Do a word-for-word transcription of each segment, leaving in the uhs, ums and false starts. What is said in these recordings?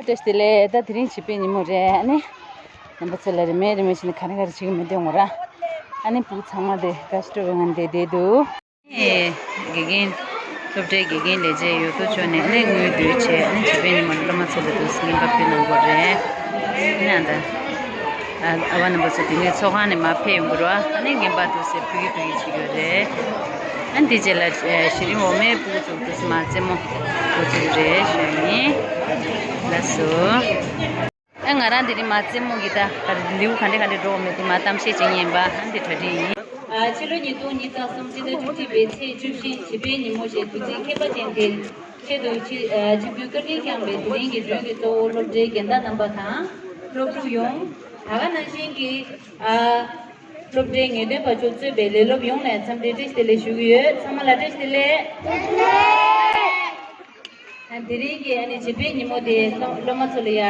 བཀྲ་ཤིས་བདེ་ལེགས། ད་དེ་རིང་བྱིས་པའི་ཉིན་མོ་རེད། ཨ་ནི་རྣམ་པ་ཚོ་ལ་རེ་མེད་རེ་མེད་བྱས་ནས་ག་རེ་ག་རེ་བྱེད་ཀྱི་མེད་དེ་ངོ་ར། ཨ་ནི་ཕྲུ་གུ་ཚང་མ་དེ་དགའ་སྤྲོ་བའི་ངང་ནས་བསྡད་འདུག་ཨེ། དགེ་རྒན། སློབ་གྲྭའི་དགེ་རྒན་ལས་བྱེད་ཡོད་དོ་ཅོག་ནས་ཨ་ནི་དངུལ་བསྡུ་བྱས། ཨ་ནི་བྱིས་པའི་ཉིན་མོ་སློབ་མ་ཚོ་ལ་དུ་བརྙན་པར་ཕུལ་གནང་དགོས་རེད། ཨ་ནི་ཨ་ད། ཨ་ཨ་བ་རྣམ་པ་ཚོ་དེ་ནས་ཚོགས་ཁང་ནས་མར་ཕེབས་ཡོང་གི་རེད་བ། ཨ་ནི་རྔན་པ་འདུག་སེ་ཕུལ་གི་ཕུལ་གི་བྱེད་ཀྱི་ཡོད་རེད། ཨ་ནི་དེ་རྗེས་ལ་ཨ་གཞི་རིམ་འོག་མའི་ཕྲུ་གུ་ཚོ་འདུག་སེ་མར་རྩེད་མོ་འགོ་ཚུགས་ཀྱི་རེད་ཞུ་ཡ་ཡིན། ལགས་སོ། ཨ་ང་རང་དེ་རིང་མར་རྩེད་མོ་གི་ད་ག་རེ་ལེའུ་ག་འདྲ་ག་འདྲ་འགྲོ་བ་མེད་དེ་མར་གཏམ་བཤད་བྱེད་མཁན་ཡིན་པ། ཨ་འདི་གྲ་སྒྲིག་ཡིན། ཨ་ཕྱི་ལོ་ཉིས་སྟོང་ཉི་ཤུ་རྩ་གསུམ་སྤྱི་ཟླ་བཅུ་གཅིག་པའི་ཚེས་བཅུ་བཞི་བྱིས་པའི་ཉིན་མོ་ཞེས་དུས་ཚིགས་ཁྱད་པར་ཅན་དེ། ཆེད་དུ་ཆིབས་ཨ་ཆིབས་བསྒྱུར་བཀའ་དྲིན་བསྐྱངས་པའི་དེ་རིང་གི་གྲོས་ཀྱི་གཙོ་བོ་སློབ་གྲྭའི་རྒན་བདག་རྣམ་པ་དང་། སློབ་ཕྲུག་ཡོངས། ད་ག་ནང་བཞིན་གྱི་ཨ་སློབ་གྲྭའི་ངེས་སྟོན་པ་ཚོ་གཙོས་པའི་ལས་སློབ་ཡོངས་ལ་འཚམས་འདྲི་བཀྲ་ཤིས་བདེ་ལེགས་ཞུ་གི་ཡོད། ཚང་མ་ལ་བཀྲ་ཤིས་བདེ་ལེགས། ཨ་དེ་རིང་གི་ཨ་ནི་བྱིས་པའི་ཉིན་མོ་དེ་སློབ་སློབ་མ་ཚོ་ལ་ཡ་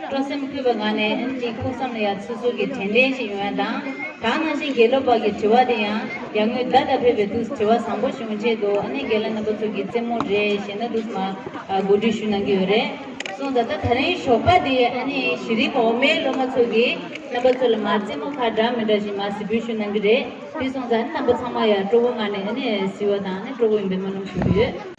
སྤྲོ་སེམས་འཁོལ་བའི་ངང་ནས་ཨ་ནི་ཕུགས་བསམ་ལ་ཡ་ཚུར་གསོ་གི་དྲན་རྟེན་ཞིག་ཡོང་ཡ་དང་། ད་ག་ནང་བཞིན་དགེ་སློབ་པ་གི་དྲི་བ་དེ་ཡང་ཡར་ངོའི་ཟླ་ལྟ་བུ་བའི་དུས་དྲི་བ་བཟང་པོ་ཞིག་ཡོང་ཆེད་དུ། ཨ་ནི་རྒན་ལགས་རྣམ་པ་ཚོ་གི་རྩེད་མོ་རེད། གཞས་སྣ་འདུག་སེ་མར་ཨ་གོ་སྒྲིག་ཞུ་གནང་གི་ཡོད་རེད། སོང་ཙང་ད་དེ་རིང་ཞོགས་པ་དེ་ཨ་ནི་གཞི་རིམ་འོག་མའི་སློབ་མ་ཚོ་གིས་རྣམ་པ་ཚོ་ལ་མར་རྩེད་མོ་ཁག་འདྲ་མི་འདྲ་ཞིག་མར་གཟིགས་འབུལ་ཞུ་གནང་གི་རེད། དེ་སོང་ཙང་ཨ་ནི་རྣམ་པ་ཚང་མ་ཡ་སྤྲོ་བོའི་ངང་ནས་ཨ་ནི་གཟིགས་པ་དང་ཨ་ནི་སྤྲོ་བོ་ཡིན་པའི་སྨོན་ལམ་ཞུ་གི་ཡོད།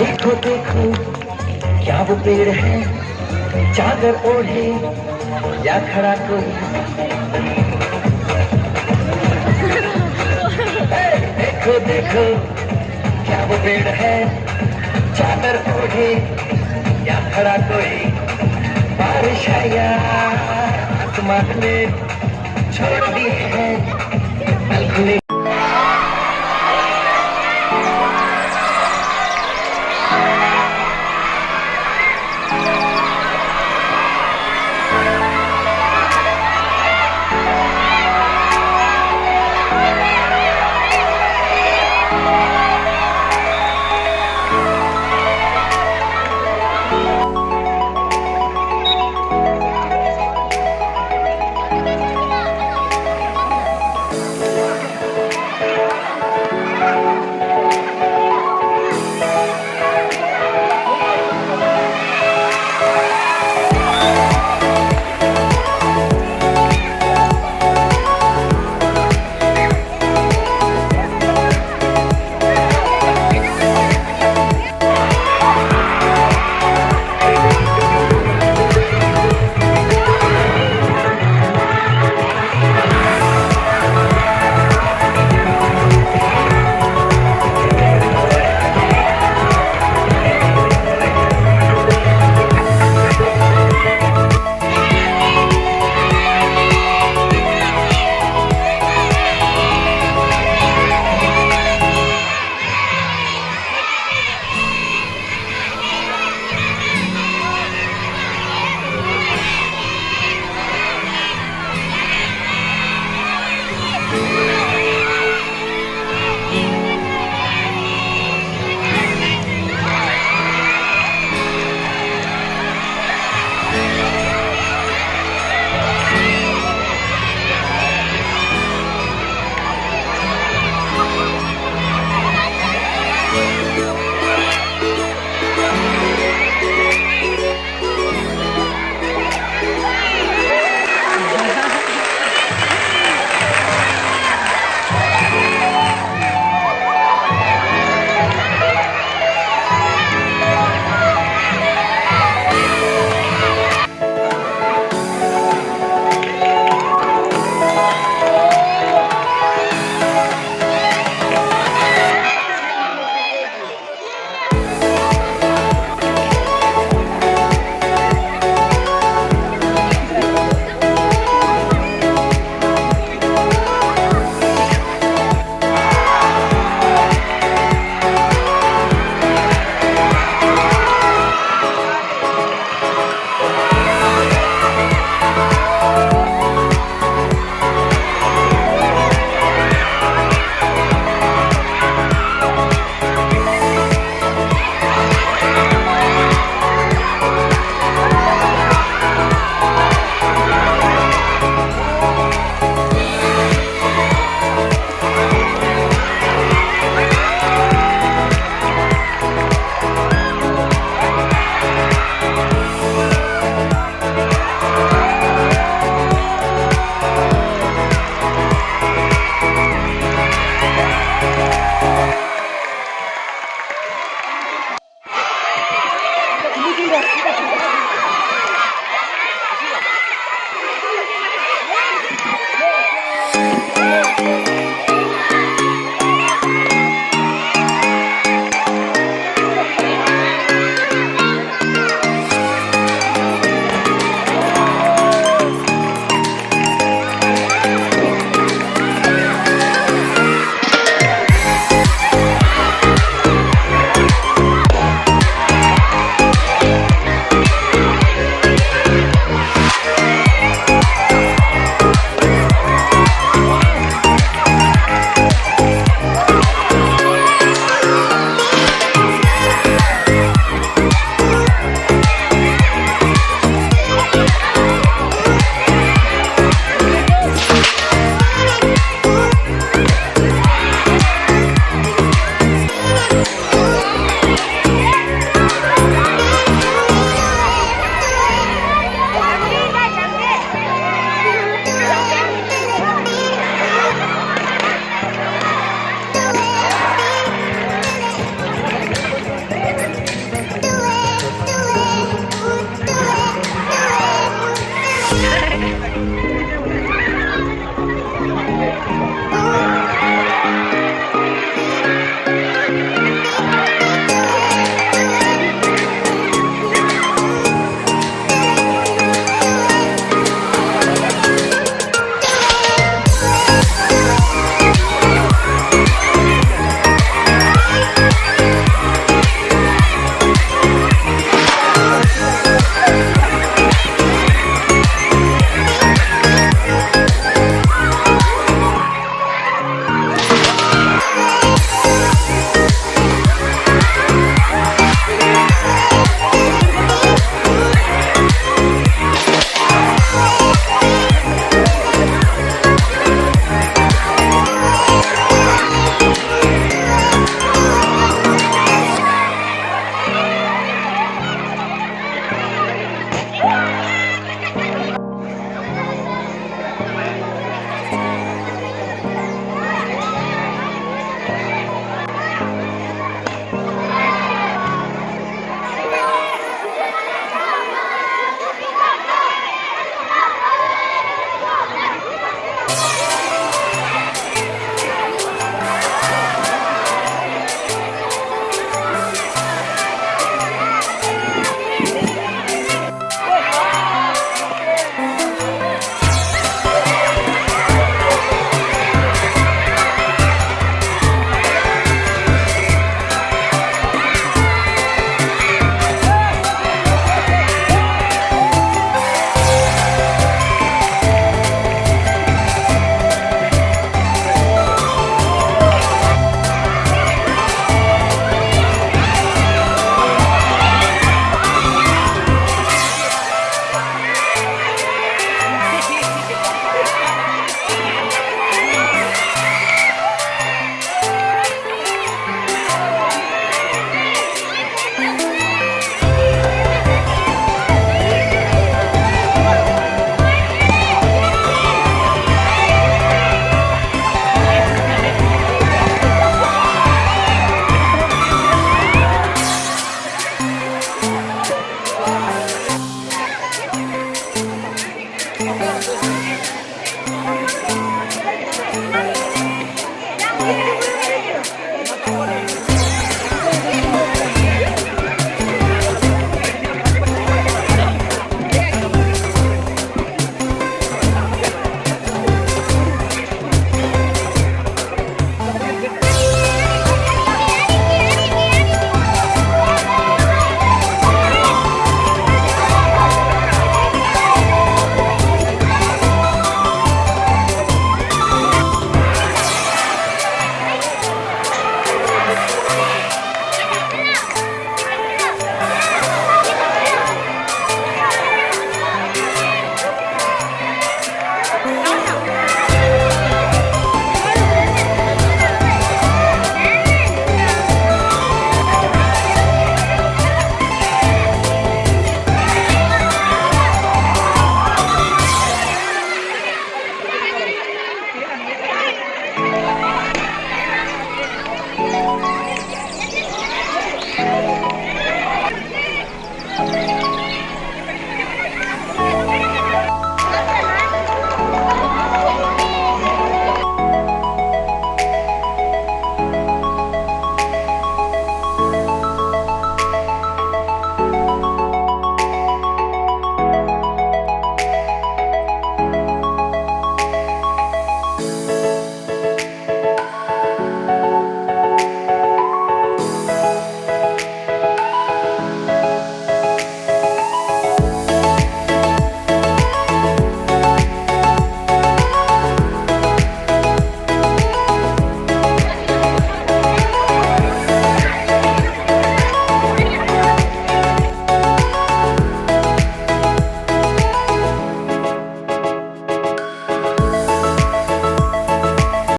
देखो देखो, क्या वो पेड़ है, चादर ओढ़े या खड़ा कोई। हे, देखो देखो, क्या वो पेड़ है, चादर ओढ़े या खड़ा कोई। बारिश है या आसमान में छोड़ दी है खुली।